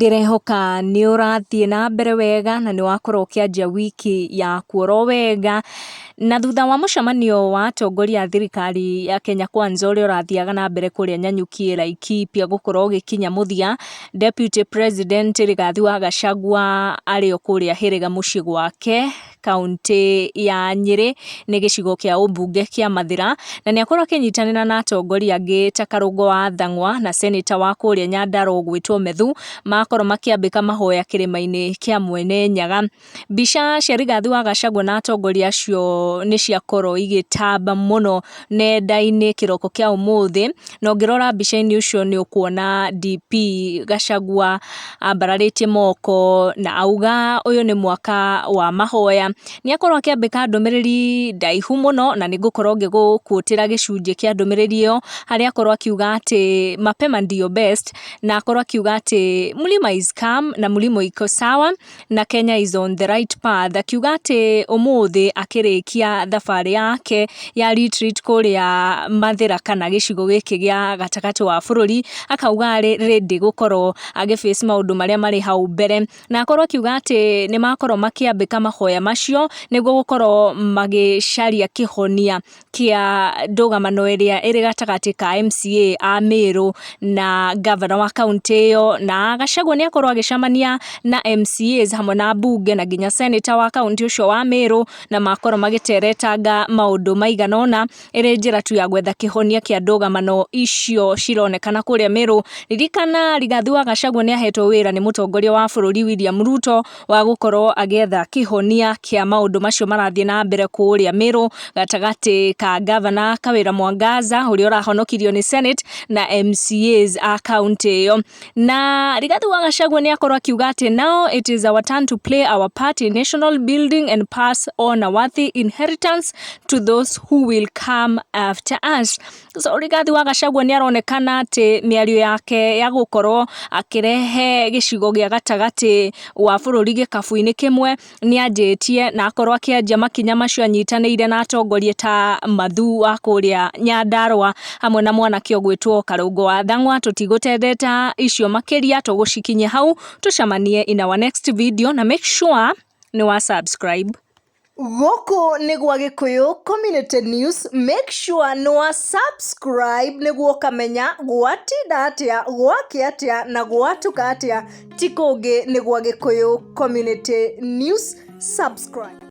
Ndĩrehoka nĩ ũrathiĩ na mbere wega na nĩ wakorwo ũkĩanjia wiki yaku oro wega. Na thutha wa mũcemanio wa atongoria a thirikari ya Kenya Kwanza ũrĩa ũrathiaga na mbere kũrĩa Nanyuki, Laikipia gũkorwo ũgĩkinya mũthia, Deputy President Rigathi wa Gachagua arĩ o kũrĩa Hĩrĩga mũciĩ gwake kaunti ya Nyĩrĩ, nĩ gĩcigo kĩa ũmbunge kĩa Mathĩra, na nĩ akorwo akĩnyitanĩra na atongoria angĩ ta Karũngo wa Thang'wa na seneta wa kũrĩa Nyandarua ũgwĩtwo Methu, makorwo makĩambĩka mahoya kĩrĩma-inĩ kĩa Mwene Nyaga. Mbica cia Rigathi wa Gachagua na atongoria acio nĩ ciakorwo igĩtamba mũno nenda-inĩ kĩroko kĩa ũmũthĩ, na ũngĩrora mbica-inĩ ũcio nĩ ũkuona DP Gachagua ambararĩtie moko na auga ũyũ nĩ mwaka wa mahoya. Nĩ akorwo akĩambĩka ndũmĩrĩri ndaihu mũno na nĩ ngũkorwo ngĩgũkuotĩra gĩcunjĩ kĩa ndũmĩrĩri ĩyo, harĩa akorwo akiuga atĩ mapema ndio best, na akorwo akiuga atĩ mlima is calm na mlima iko sawa na Kenya is on the right path. Akiuga atĩ ũmũthĩ akĩrĩkia thabarĩ yake ya retreat kũrĩa Mathĩra kana gĩcigo gĩkĩ gĩa gatagatĩ wa bũrũri, akauga arĩ ready gũkorwo agĩ face maũndũ marĩa marĩ hau mbere, na akorwo akiuga atĩ nĩ makorwo makĩambĩka mahoya macio nĩguo gũkorwo magĩcaria kĩhonia kĩa ndũgamano ĩrĩa ĩrĩ gatagatĩ ka MCA a Meru na gavana wa kaunti ĩyo. Na Gachagua nĩ akorwo agĩcemania na MCAs hamwe na mbunge na nginya senator wa kaunti ũcio wa Meru, na makorwo magĩteretanga maũndũ maigana ũna ĩrĩ njĩra tu ya gwetha kĩhonia kĩa ndũgamano icio cironekana kũrĩa Meru. Ririkana Rigathi wa Gachagua nĩ ahetwo wĩra nĩ mũtongoria wa bũrũri William Ruto wa gũkorwo agĩetha kĩhonia kĩa maũndũ macio marathiĩ na mbere kũrĩa Meru gatagatĩ ka gavana Kawĩra Mwangaza ũrĩa ũrahonokirio nĩ Senate na MCAs a kaunti ĩyo. Na Rigathi wa Gachagua nĩ akorwo akiuga atĩ now it is our turn to play our part in national building and pass on a worthy inheritance to those who will come after us. So Rigathi wa Gachagua nĩ aronekana atĩ mĩario yake ya gũkorwo akĩrehe gĩcigo gĩa gatagatĩ wa bũrũri gĩkabu-inĩ kĩmwe nĩ anjĩtie, na akorwo akĩanjia makinya macio anyitanĩire na atongoria ta Mathu wa kũrĩa Nyandarua hamwe na mwanake ũgwĩtwo Karũngũ wa Thang'wa. Tũtigũtendeta icio makĩria, tũgũcikinyia hau, tũcemanie in our next video na make sure nĩ wa subscribe. Gũkũ nĩ gwa Gĩkũyũ Community News. Make sure nĩ wa subscribe nĩguo ũkamenya gwatinda atĩa, gwakĩa atĩa na gwatuka atĩa. Ti kũngĩ, nĩ gwa Gĩkũyũ Community News. Subscribe.